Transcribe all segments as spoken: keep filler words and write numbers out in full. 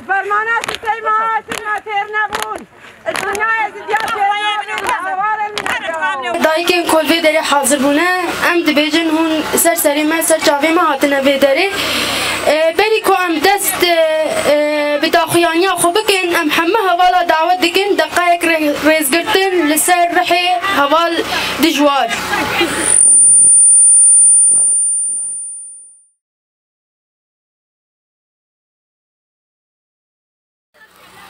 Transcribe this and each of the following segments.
Fermana Sisey me hatin me têr nebûn. Dinya Êzidiya têr nebûn. Hevalên min. Dayikên ku li vê derê hazir bûne, em dibêjin hûn ser serê me, ser çavê me hatine vê derê. E, berî ku em dest, e, e, bi daxuyaniya xwe bikin, em hemû hevala dawet dikin, deqayek rê-, rêzgirtin li ser rihê heval dijwar.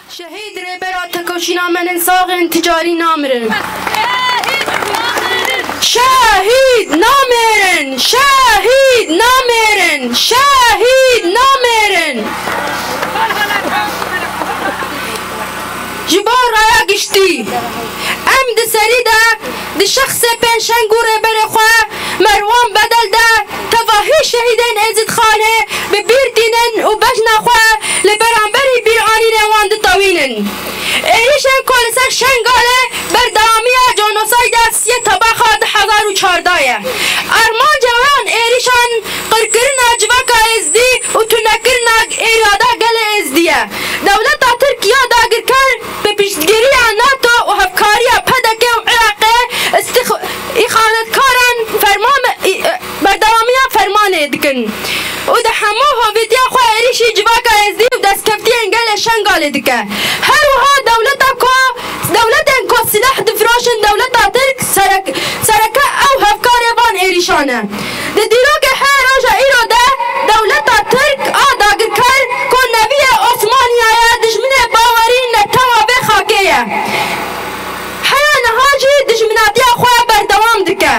Şehîd rêbera tekoşîna me nin sax in, ti carî namirin. Şehîd namêrin! Şehîd namêrin! Şehîd namêrin! Ji bo raya giştî, em di serî de di şexsê pêşeng û rêberê xwe Merwan Bedel de tevahî şehîdên Êzidxanê bi bîr tînin û bejna xwe li beramberî bîranînên wan ditewînin. Êrîşên ku li ser Şengalê berdewamiya jenosayda siyê Tebaxa du hezar û çardeh ye. Armanca wan êrîşan qirkirina civaka Êzdî û tunekirina îrada gelê Êzdî ye. Dewleta Tirk ya dagirker bi piştgiriya NATO û hevkariya P D K û Iraqê îstix-, îxanetkaran ferman, î-, berdewamiya fermanê dikin û di hemû hovîtiya xwe êrîşî civaka Êzdî û destkeftiyên gelê Şengalê dike. Her wiha dewleta ku, dewletên ku silah difiroşin dewleta Tirk serek-, sereke ew hevkarê van êrîşan e. Di dîrokê heya roja îro de dewleta Tirk a dagirker ku neviyê Osmaniya ye, dijminê bawerî netewa vê xakê ye. Heya niha jî dijminatiya xwe berdewam dike.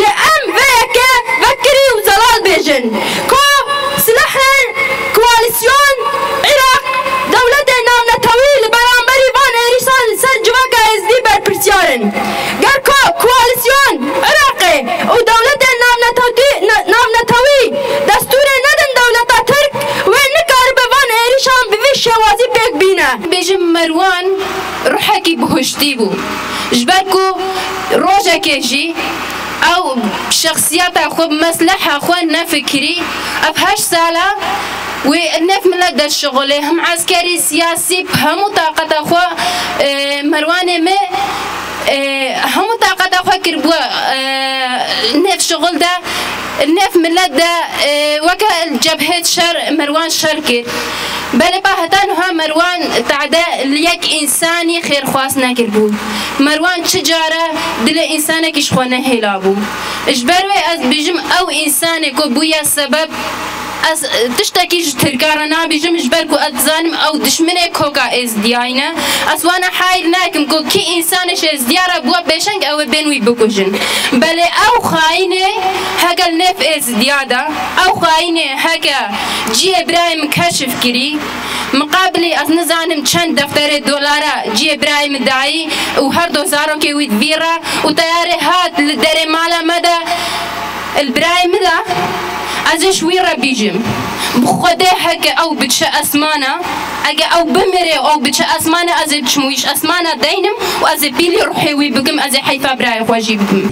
Lê em vê yekê vekirî û zelal bêjin ku silahên koalîsyon Iraq, dewletên navnetewî li beramberî van êrîşan li ser civaka Êzdî berpirsiyar in. Ger ku koalîsyon Iraqê û dewletên navnetewî, ne-, navnetewî destûrê nedin dewleta Tirk, wê nikaribe van êrîşan bi vî şêwazî pêk bîne. Bêjim Merwan ruhekî bihuştî bû. Ji ber ku rojekê jî ew şexsiyeta xwe, mesleha xwe nefikirî. Ev heşt sala wê nêv milet de şixulê, him eskerî, siyasî, bi hemû taqeta xwe, e, Merwanê me, e, hemû taqeta xwe kiribuwe, e, nêv şixul de. Nêv milet de, e, weke cebhê şer Merwan şer kir. Belê pa heta niha Merwan tade li yek însanî xêrxwaz nekiribû. Merwan çi care dilê însanekî ji xwe nehêla bû. Ji ber wê ez dibêjim ew însanê ku bûye sebeb, ez, e, tiştekî ji Tirka re nabêjim, ji ber ku ez dizanim ew dişminê koka Êzidiyayî ne. Ez wana hayîr nakim ku kî însanê ji Êzidiya re bûye pêşeng, ew ê bên wî bikujin. Belê ew xayînê heke li nêv Êzidiya de, ew xayînê heke ciyê birayê min keşif kirî, miqabilî ez nizanim çend defterê dolara ciyê birayê min dayî û her do zarokê wî di vî re û teyarê hat li derê mala me de li birayê min de, ez ê ji wî re bîjim. Bi Xwedê heke ew biçe esmana, ege ew bimire û ew biçe esmana, ez ê biçim wî ji esmana deynim û ez ê pîlî ruhê wî bikim, ez ê heyfa birayê xwe jî bikim.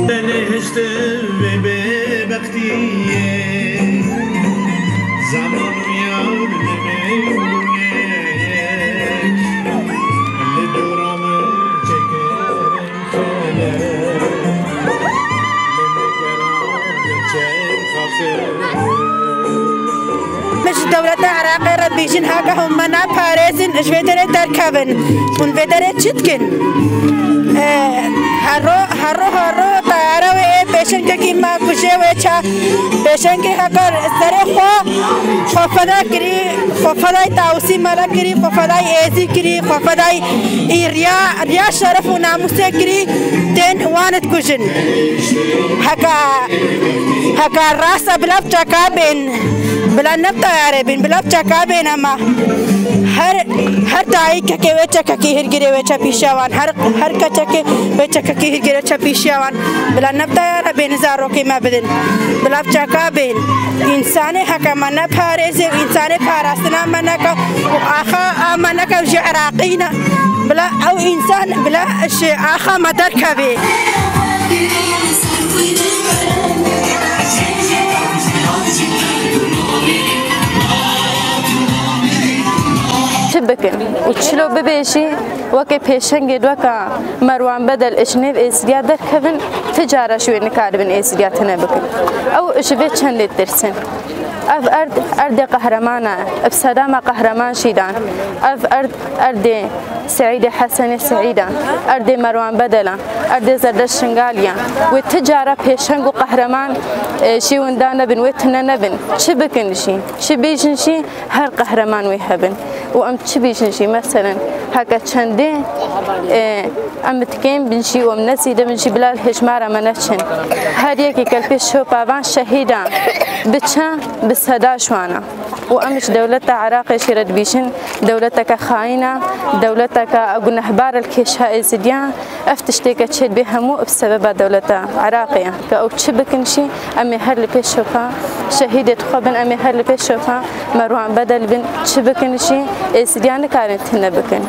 Tenê hiştir vê bêbextiyê, zaman û yar li min bûye. Li dora min çêkirin. Min ji dewleta Iraqê re dibêjin, heke hûn me naparêzin, ji vê derê derkevin. Hûn vê derê çi dikin? E, hero, hero, hero tayara wê ê pêşengekî me kujê wê ça, pêşengê heke serê xwe, xwe feda kirî, xwe fedayî Tawusî Mele kirî, xwe fedayî Êzî kirî, xwe fedayî î riya, riya şeref û namûsê kirî, tên wan dikujin. Heka, heka rasta bila bi çeka bên, bila ne bi tayarê bên, bila bi çeka bên ema. Her her dayikekê wê çekekî hîrgirê wê çe pîşiya wan, her her keçekê wê çekekî hîrgirê çe pîşiya wan. Bila ne bi teyara bêhna zarokê me bidin. Bila bi çeka bên. Însanê heke me neparêze û însanê parastina me neke û axa a me neke ji Iraqî ne. Bila ew însan, bila ji axa me derkevê. Çi bikin û çilo bibêjî, weke pêşengê weka Merwan Bedel ji nêv Êzîdiya derkevin, ti cara ji wê nikaribin Êzîdiya tune bikin. Ew ji vê çendê tirsin. Ev erd, erdê qehreman e, bi sedama qehreman şîdan. Ev erd, erdê Seîdê Hesenê Seîd e, erdê Merwan Bedel e, erdê Zerdeşt Şingalî ye. Wê ti cara pêşeng û qehreman, e, jî winda nebin, wê tune nebin. Çi bikin jî, çi bêjin jî, her qehreman wê hebin. Û em çi bêjin jî, meselen, heke çendê, e, em bi tikêm bin jî û em nezîde bin jî, bila li hêjmara me neçin. Her yekê ke li pêş şopa van şehîdan biçe, bi seda ji wan e. Û em ji dewleta Iraqê jî re dibêjin, dewleteke xayîn e, dewleteke gunehbar e li kêşa Êzidiyan. Ev tiştê ke çêdibe hemû bi sebeba dewleta Iraqê ye. Ke ew çi bikin jî, em ê her li pêş şopa şehîdê xwe bin, em ê her li pêş şopa Merwan Bedel bin, çi bikin jî, Êzidiyan nikarin tune bikin.